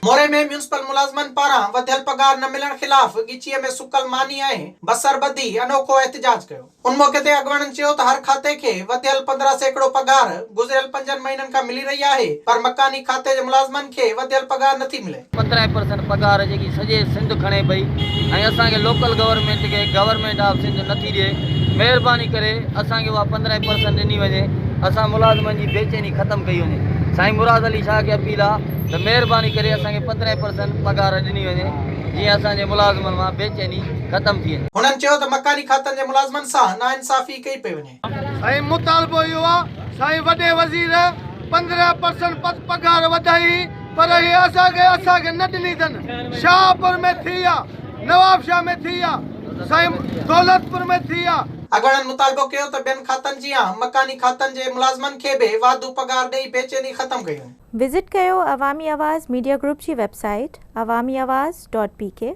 موري ۾ ميونسپل ملازمن پاران وڌيل پگهار نه ملڻ خلاف ڳچيء ۾ سڪل ماني ۽ بصر ٻڌي انوکو احتجاج ڪيو. ان موقعي تي اڳواڻن چيو ته هر کاتي کي وڌيل 15% پگهار گذريل پنجن مهينن کان ملي رهي آهي پر مڪاني کاتي جي ملازمن کي وڌيل پگهار نٿي ملي. 15% پگهار جيڪي سڄي سنڌ کڻي پئي ۽ اسان کي لوڪل گورنمينٽ کي گورنمينٽ آف سنڌ نٿي ڏئي مهرباني ڪري اسان کي اها 15% ڏني وڃي اسان ملازمن جي بيچيني ختم ڪئي وڃي سائين مراد علي شاهه کي اپيل آ ته مهرباني ڪري اسان کي 15% پگهار ڏني وڃي جيئن اسان جي ملازمن مان بيچيني ختم ٿي وڃي. هنن چيو ته مڪاني کاتن جي ملازمن سان ناانصافي ڪئي پئي وڃي. سائين مطالبو اهو آ سائين وڏي وزير 15% پگهار وڌائي هئي پر هي اسان کي اسان کي نه ڏني اٿن شاهپور ۾ ٿي آ نوابشاهه ۾ ٿي آ سائين دولتپور ۾ ٿي آ. اڳواڻن مطالبو ڪيو ته ٻين کاتن جيان مڪاني کاتن جي ملازمن کي به واڌو پگهار ڏئي بيچيني ختم ڪئي وڃي. وزٽ ڪيو عوامي آواز ميڊيا گروپ جي website Awami Awaz dot P K.